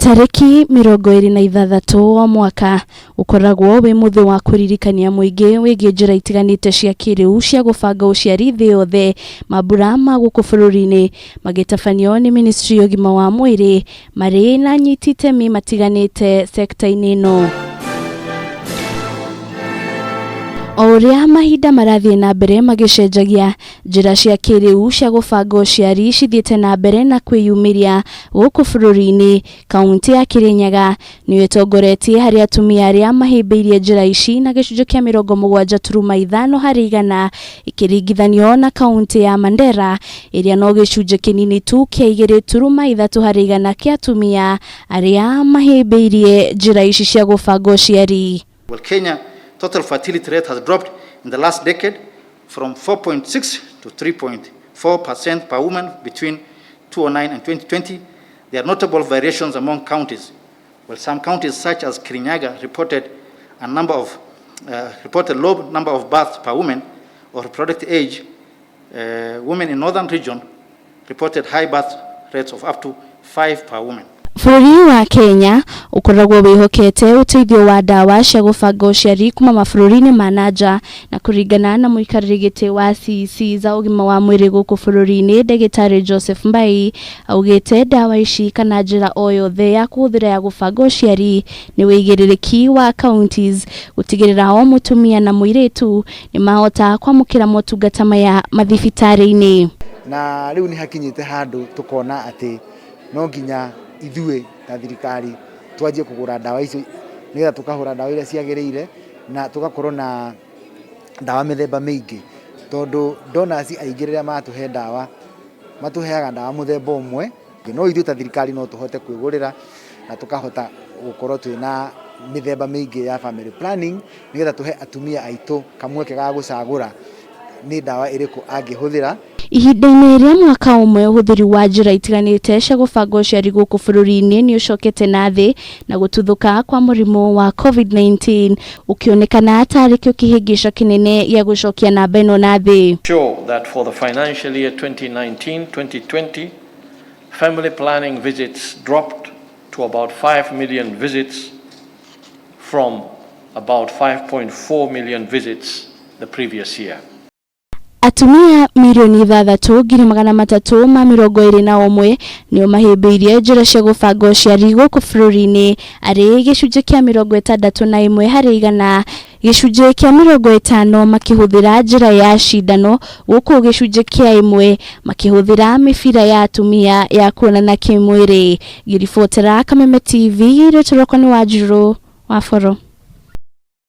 Tarĩki 26 o mwaka ũkoragwo wĩ mũthĩ wa kũririkania mũingĩ wĩgiĩ njĩra itiganĩte cia kĩrĩu cia gũbanga ũciari thĩ yothe. Mambura ma gũkũ bũrũri-inĩ magĩtabanio nĩ ministry ya ũgima wa mwĩrĩ marĩ na anyiti itemi matiganĩte sekta-inĩ ĩno. O ũrĩa mahinda marathiĩ na mbere magĩcenjagia, njĩra cia kĩrĩu cia gũbanga ũciari cithiĩte na mbere na kwĩyumĩria gũkũ bũrũri-inĩ. Kauntĩ ya Kĩrĩnyaga nĩyo ĩtongoretie harĩ atumia arĩa mahĩmbĩirie njĩra ici na gĩcunjĩ kĩa 75.5 harĩ igana ikĩringithanio na kauntĩ ya Mandera ĩrĩa no gĩcunjĩ kĩnini tu kĩa 2.3 harĩ igana kĩa atumia arĩa mahĩmbĩirie njĩra ici cia gũbanga ũciari. Well, Kenya total fertility rate has dropped in the last decade from 4.6 to 3.4% per woman between 2009 and 2020. There are notable variations among counties. Well, some counties such as Kirinyaga reported a number of reported low number of births per woman or reproductive age. Women in northern region reported high birth rates of up to 5 per woman. Bũrũri wa Kenya ũkoragwo wĩhokete ũteithio wa ndawa cia gũbanga ũciari kuma mabũrũri-inĩ ma na nja, na kũringana na mũikarĩri gĩtĩ wa CEC za ũgima wa mwĩrĩ gũkũ bũrũri-inĩ, ndagĩtarĩ Joseph Mbai, augĩte ndawa ici kana njĩra o yothe ya kũhũthĩra ya gũbanga ũciari nĩ wĩigĩrĩrĩki wa counties gũtigĩrĩra o mũtumia na mũirĩtu nĩ mahota kwamũkĩra motungata maya mathibitarĩ-inĩ. Na rĩu nĩ hakinyĩte handũ tũkona atĩ no nginya ithuĩ ta thirikari twanjie kũgũra ndawa icio nĩgetha tũkahũra ndawa iria ciagĩrĩire na tũgakorwo na ndawa mĩthemba mĩingĩ, tondũ donors aingĩ rĩrĩa matũhe ndawa matũheaga ndawa mũthemba ũmwe, no ithuĩ ta thirikari no tũhote kwĩgũrĩra na tũkahota gũkorwo twĩna mĩthemba mĩingĩ ya family planning nĩgetha tũhe atumia aitũ kamweke ga gũcagũra nĩ ndawa ĩrĩkũ angĩhũthĩra. Ihinda-inĩ rĩa mwaka ũmwe, ũhũthĩri wa njĩra itiganĩte cia gũbanga ũciari gũkũ bũrũri-inĩ nĩ ũcokete na thĩ na gũtuthũka kwa mũrimũ wa COVID-19 ũkĩonekana tarĩ kĩo kĩhĩngĩca kĩnene gĩa gũcokia namba ĩno na thĩ. Show that for the financial year 2019-2020, family planning visits dropped to about 5 million visits from about 5.4 million visits the previous year. Atumia 6,321,000 nĩo mahĩmbĩirie njĩra cia gũbanga ũciari gũkũ bũrũri-inĩ, arĩ gĩcunjĩ kĩa 61 harĩ igana, gĩcunjĩ kĩa 50 makĩhũthĩra njĩra ya cindano, gũkũ gĩcunjĩ kĩa 1 makĩhũthĩra mĩbira ya atumia ya kuonana kĩmwĩrĩ. Ngĩribotera Kameme TV, rĩtwa rĩakwa nĩ Wanjirũ wa Boro.